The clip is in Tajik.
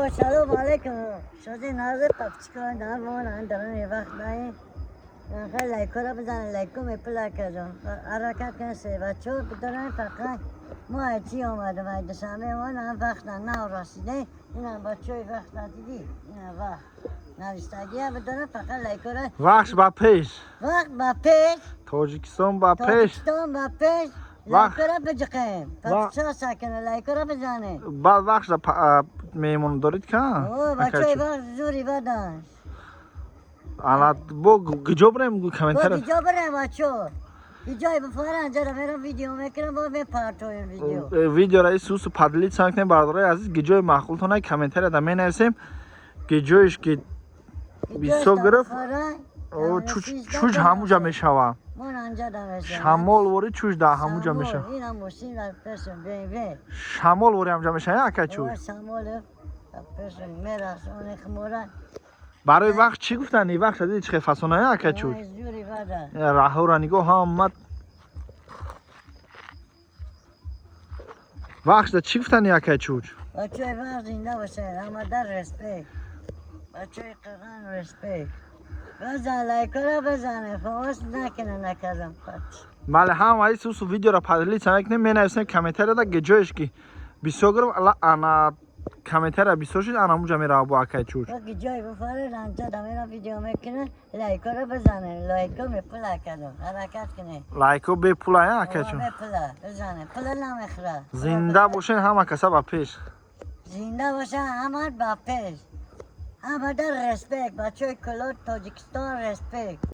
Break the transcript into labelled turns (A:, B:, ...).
A: О, салом алейкум. Шози назар папчикон дар дарани вақт наи. Хеле лайкора бизан, лайко мепула кардам. Ҳаракат кун се бачо бидоран фақат мо айчи омадам ай Душанбе мо на вақт на расиде. Ина бачои вақт надидӣ. Ина вақт. Навиштагия бидоран фақат лайкора.
B: Вақт ба пеш.
A: Вақт ба пеш.
B: Тоҷикистон ба пеш.
A: Тоҷикистон ба пеш.
B: Вақт.
A: Лайкора биҷиқем. Папча сакина лайкора бизанем.
B: Баъд вақт меҳмон дорид ка?
A: О, бачои вақт зури бадан.
B: Ана бо гиҷо бирем комментария.
A: Бо гиҷо бирем бачо. Гиҷои бифаран ҷара мерам видео мекунам, бо мепартоем видео.
B: Видеора исусу поделиться мекунем, бародарои азиз, гиҷои маъқултона комментарияда менависем. Гиҷоиш ки бисёр гирифт, чуҷ ҳамуҷа мешава. Шамол вори чуҷ да ҳамуҷа мешава. Шамол вори ҳамуҷа мешава, ака чуҷ. Барои вақт чӣ гуфтани? Вақт диди чӣ хел фасоная, ака чуҷ. Раҳора нигоҳ ҳама. Вақт чӣ гуфтани, ака чуҷ?
A: Бачаи вақт зинда бошед, ҳама дар респект. Бачаи қиған респект. Бизан лайкора бизане, фамош накунه накардам.
B: Бале, ҳамаи сусу видеоро поделиться мекунем, менависем комментарияда геҷоеш ки бисёр гирифт, ана комментария бисёр шуд, ана ҳамуҷа мерава бо акай чуҷ.
A: Ҷой бифаре ранҷа дамера видео мекунه, лайкора бизане, лайко мепула кардам. Ҳаракат кунед.
B: Лайко бепула, акай чуҷ.
A: Бепула, бизане. Пула намехӯра.
B: Зинда бошен ҳама каса ба пеш.
A: Зинда бошен ҳама ба пеш. Ҳама дар респект, бачаи кулот Тоҷикистон респект.